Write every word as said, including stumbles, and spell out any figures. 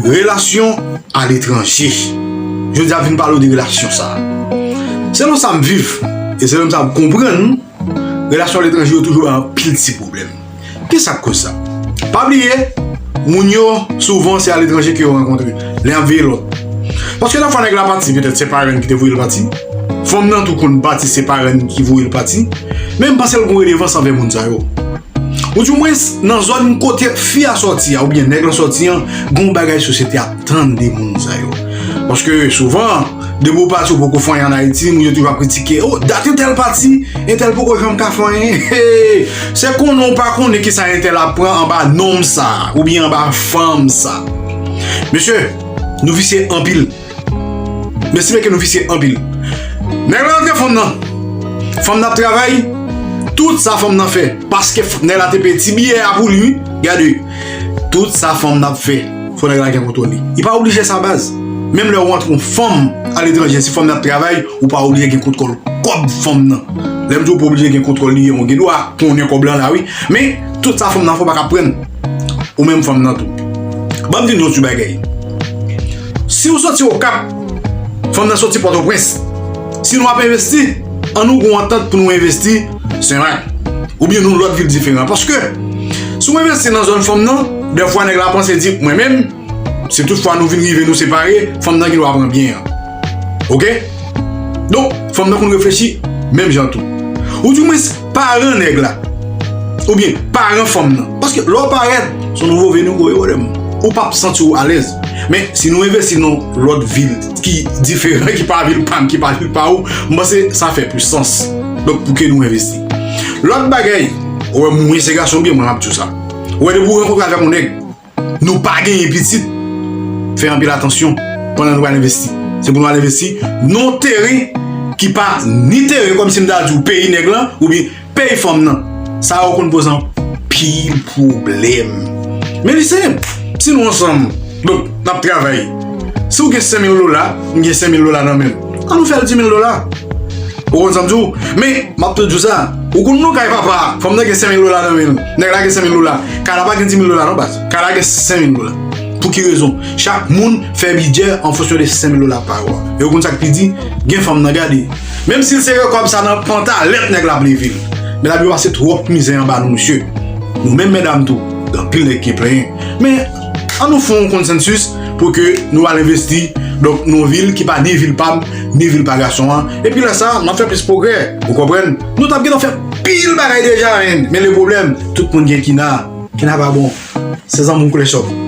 Relasyon aletranje. Jodi a vin pale w de relasyon sa a. Selon sa m viv, e selon sa m konprann, relasyon aletranje yo toujou bay anpil ti pwoblèm. Kisa k koz sa? Pa bliye, moun yo, souvan, se aletranje ke yo rankontre lè y ap veye lòt. Paske lè fwa nèg la pati, petèt se parenn ki te voye l pati. Fanm nan tou konn pati, se parenn ki voye l pati. Men m panse l gon redevans anvè moun sa yo. Ou di mwens, nan zòn kote fi a sòti a, oubyen nèg lan sòti an, gon bagay sosyete a tann de moun sa yo. Paske souvan, depi w pati, ou poko fè anyen ann Ayiti, moun yo toujou ap kritike, "O, dat entèl pati, entèl poko janm ka fè anyen." Se konnen w pa konnen kisa entèl ap pran anba nonm sa, oubyen anba fanm sa. Mesye, nou visye anpil. M estime ke nou visye anpil. Nèg la rantre fanm nan. Fanm nan ap travay. Tout sa fanm nan fè. Paske f- nèg la te peye ti biyè a pou li, wi. Gade. Tout sa fanm nan ap fè. Fò nèg la gen kontwòl li. Li pa oblije sa baz. Menm lè ou antre yon fanm aletranje, si fanm nan ap travay, ou pa oblije gen kontwòl kòb fanm nan. Lè m di ou pa oblije gen kontwòl li, ou gen dwa konnen kòb lan la, wi. Men, tout sa fanm nan fè, ou pa ka pran. Ou menm fanm nan tou. Ban m di nou yon ti bagay. Si w soti Okap, fanm nan soti Pòtoprens. Si nou ap envesti, ann nou gon antant pou nou envesti Senmak. Oubyen nou lòt vil diferan. Paske, si w envesti nan zòn fanm nan, dèfwa nèg la panse di, mwen menm, si toutfwa nou vin rive nou separe, fanm nan gen dwa pran byen an. Oke? Donk, fanm nan konn reflechi menm jan tou. Ou di mwens paran nèg la. Oubyen paran fanm nan. Paske lè w parèt, se yon nouvo veni w ye, madam. Ou p ap santi w alèz. Men, si nou envesti nan lòt vil ki diferan, ki pa vil pa m, ki pa vil pa ou, m panse sa fè plis sans. Donk, pou ke nou envesti. Lòt bagay, ou wè mwen se gason byen, mwen m ap di w sa. Ou wè depi w rankontre avèk yon nèg, nou pa genyen pitit, fè anpil atansyon pandan nou pral envesti. Se pou nou al envesti nan yon teren ki pa ni teren kòmsi m ta di w peyi nèg lan, oubyen peyi fanm nan. Sa yo konn poze anpil pwoblèm. Men li senp. Si nou ansanm, donk, n ap travay. Si w gen senk mil dola, m gen senk mil dola nan men m. Ann nou fè l dis mil dola. Ou konn sa m di w? Men, m ap tou di w sa. Ou konn nou kay papa, fanm nan gen senk mil dola nan men l. Nèg la gen senk mil dola. Kay la pa gen dis mil dola non, baz. Kay la gen senk mil dola. Pou ki rezon? Chak moun fè bidjè an fonksyon de senk mil dola pa yo a. E ou konn sa k pi di? Gen fanm nan gade. Menm si l sere kòb sa nan pantalèt nèg la ap leve l. Men l ap pase twòp mizè anba nou, mesye. Nou menm medam tou, gen anpil nèg ki plenyen. Men, ann nou fè yon konsansis pou ke nou al envesti, donk, nan yon vil ki pa ni vil pa m, ni vil pa gason an. Epi lè sa, n ap fè plis pwogrè. Ou konprann? Nou t ap gentan fè pil bagay deja, men, men le pwoblèm, tout moun gen kina. Kina pa bon. Se zanmi w koulè chòv.